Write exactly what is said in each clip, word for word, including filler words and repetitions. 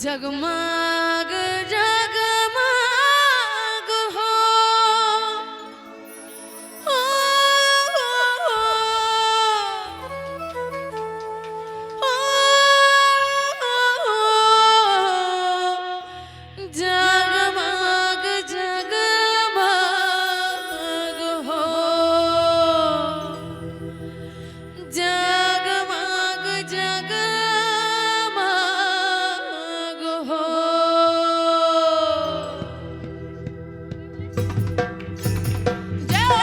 जगमग जगमग हो, हो, हो, हो। जगमग जगमग हो, जगमग जगमग हो। जय हो।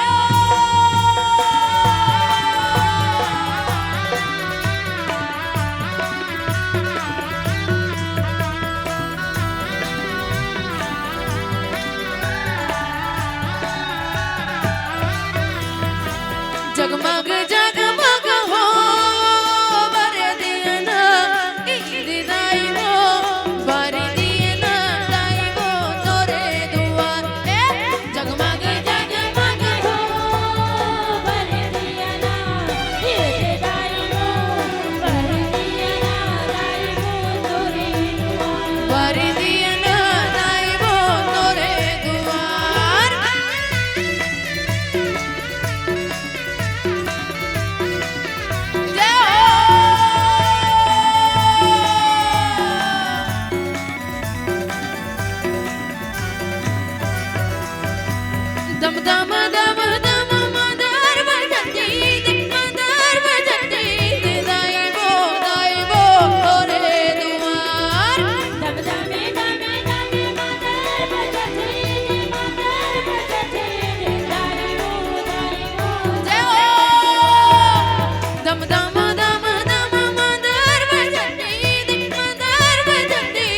जगमग जगमग हो, बर दिया ना, दीदी दाई हो, बर दिया ना, दाई हो, तोरे दुआर। ए, जगमग जगमग हो, बर दिया ना, दीदी दाई हो, बर दिया ना, दाई हो, तोरे दुआर। बर दिया ना, दाई हो, तोरे दुआर। जय हो। दम दम दम दम मदर बजती, मदर बजती, दाई वो, दाई वो तोरे दुआर। दम दम दम दम मदर बजती, मदर बजती, दाई वो, दाई वो। जय हो। दम दम दम दम मदर बजती, मदर बजती,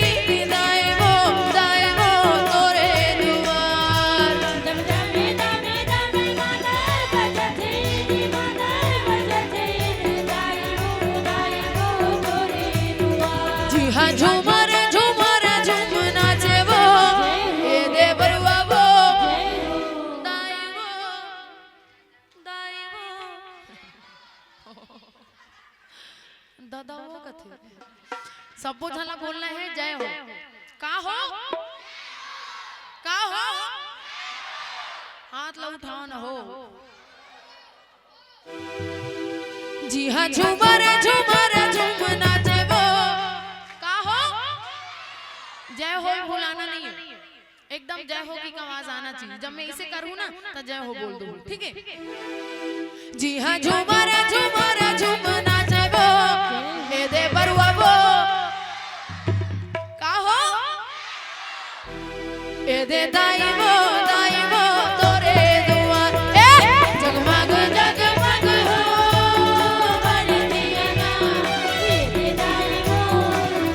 दाई वो, दाई वो तोरे दुआर। दम दम दम दम मदर बजती, मदर बजती, दाई वो, दाई वो तोरे दुआर। जी हाँ, झूमर झूमर झूम नाचे वो, ए दे बरुआ वो, दाई वो, दाई वो। दादा वो कथे। सबो झन ला बोलना है, जय हो। का हो? का हो? हाथ ला उठाओ ना हो। जी हाँ, झूमर झूमर झूम नाचे वो। का हो? जय हो बुलाना नहीं है। एकदम जय हो की आवाज आना चाहिए। जब मैं इसे करूँ ना, तो जय हो बोल दो, ठीक है? जी हाँ, झूमर झूमर झूम नाचबो, ए दे बरुआ वो। का हो? ए दे दाई वो, दाई वो तोरे दुआर। ए, जगमग जगमग हो, बरतिया ना। ए दे दाई वो,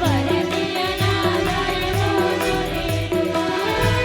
बरतिया ना, दाई वो तोरे दुआर।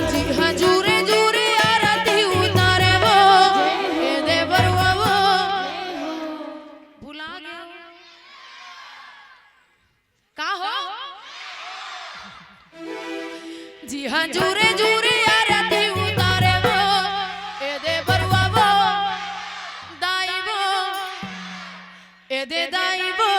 जी हाँ, जुरे जुरे आरती उतारे वो, ए दे बरुआ वो। भुला गया। का हो? जी हाँ, जुरे जुरे आरती उतारे वो, ए दे बरुआ वो, दाई वो, ए दे दाई वो,